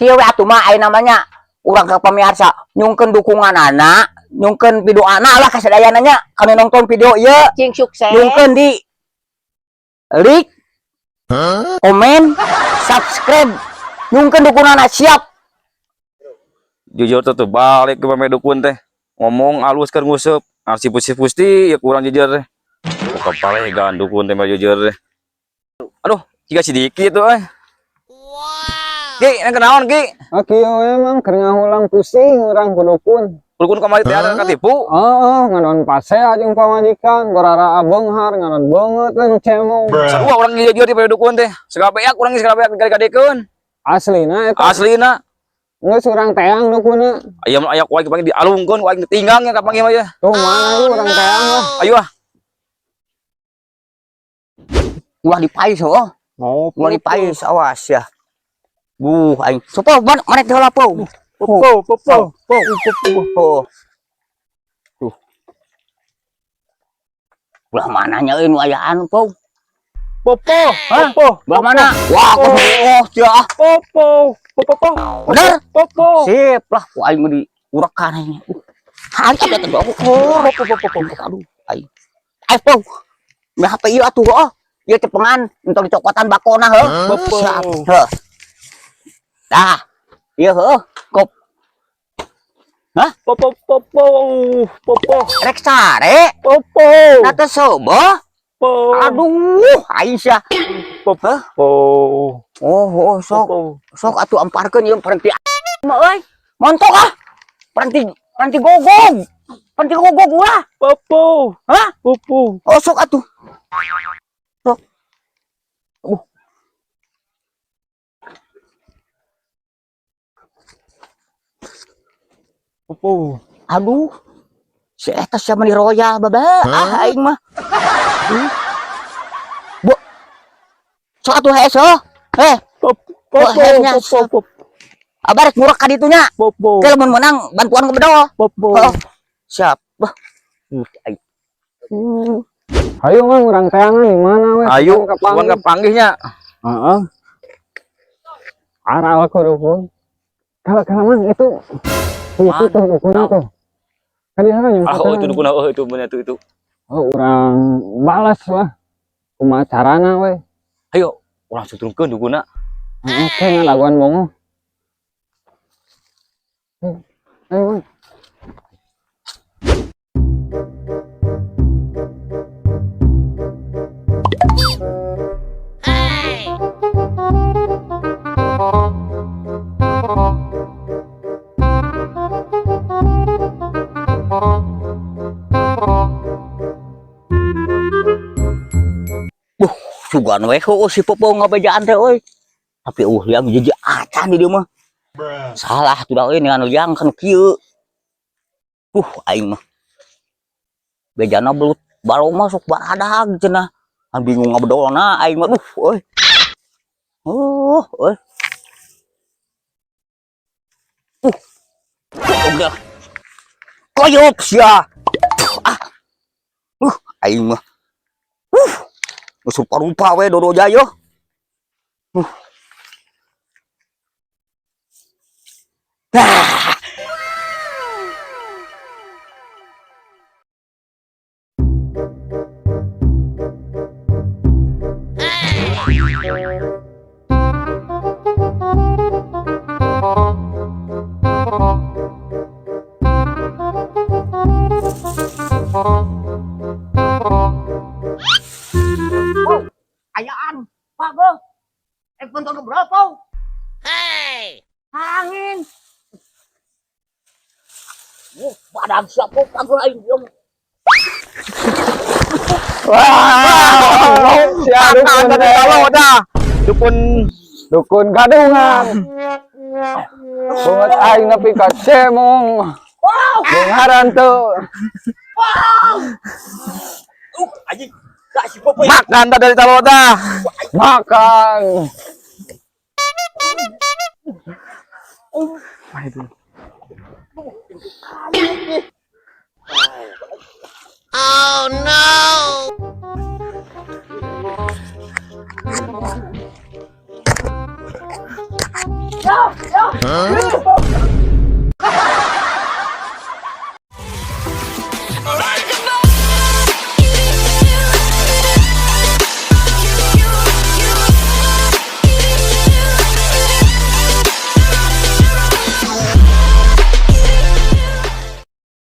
Kieu we atuh mah aya namanya urang ka pamirsa nyungkeun dukungan anak, nyungkeun video anak lah kasadayana nya kanu nonton video ieu. Cing sukses. Nyungkeun di like, komen, subscribe, nyungkeun dukungan anak siap. Jujur tuh tuh balik ke pame dukun teh. Ngomong alus keur nguseup. Ah sipus-sipus ti ya kurang jujur teh. Buka palegan dukun teh mah jujur teh. Aduh, jika sedikit tuh eh. Wow. Ki, nang kenaon Ki? Ah, kieu we mang keur ngahulang pusing urang ku dukun. Dukun kamari teh ada katipu. Heeh, ngadon pasea jeung pamajikan, barara beunghar ngadon beungeut we nu cemong. Sarua urang jujur di pame dukun teh. Segala beak urang segala beak dikade-kadekeun. Aslina eta. Aslina. Geus urang teang dukunna. Aya mah aya ku aing kapanggih dialungkeun ku aing tinggang ya kapanggih mah ya. Tuh mana lu urang teang lah. Ayo ah. Ulah dipais heuh. Mau Ulah dipais awas ya. Buh aing. Sopo mana mana teh heula po. Popo, popo. Po. Po. Tuh. Belah mananya euy nu ayaan po? Popo, popo. Belah mana? Wah, kok oh sia. Popo, popo, popo. Bener? Popo. Sip lah, ku aing mah diurekan aing. Hal eta teh oh. Popo, popo, popo. Aduh, aing. Aing po. Meh HP ieu atuh oh. Ieu cepengan entong dicokotan bakona heuh. Popo. Siap. Heuh. Dah. Ieu heuh, kop. Hah? Popo, popo, popo. Rek sare. Popo. Na teh seubeuh. Popo. Aduh, aing sia. Popo. Oh, oh, sok. Popo. Sok atuh amparkeun ieu berhenti mah euy. Montok ah. Berhenti, berhenti gogog. Berhenti gogog ulah. Popo. Hah? Popo. Oh, sok atuh. Sok. Popo. Aduh. Si eta sia meni royal baba. Ah aing mah. Aduh. Bu. Sok atuh hese. Eh, Popo, akhirnya, popo, popo. abar rek ngurek ka ditu nya. Popo. Ke lamun menang bantuan ke bedol. Popo. Oh, siap. Bah. Aing. Ayo mang urang teangan di mana we? Ayo, Kapan kapan kapanggihnya? Heeh. Arah aku dukun. Kalau kalau mang itu tuh dukun tuh. Kan dia kan Ah, oh itu dukun, oh itu bener itu itu. Oh, urang balas lah. Kumaha carana we? Ayo, urang langsung turunkeun dukunna. Heeh, oke ngalaguan bongo. Ayo, Mang. Buh, sugan we heueuh si Popo ngabejaan teh euy. Tapi liang jiji acan di dieu mah. Salah tuh dah euy dengan liang kan kieu. Aing mah. Bejana belut balong mah sok baradag cenah. Kan bingung ngabedolna aing mah duh euy. Euy. Udah. Koyop sia. Ah. Aing mah. Geus rupa-rupa we dodo jaya. Ah. Ayaan, Pak Go. Bentar ke berapa? Hey. Angin. Badan siapa Pak Go aing dieu. Wah, sia dukun Tadi kalau dah dukun dukun gadungan. Banget aing nepi ka cemong. Beungharan tuh. Anjing. Gak si Popo. Makan dah dari talo dah. Makan. Oh no.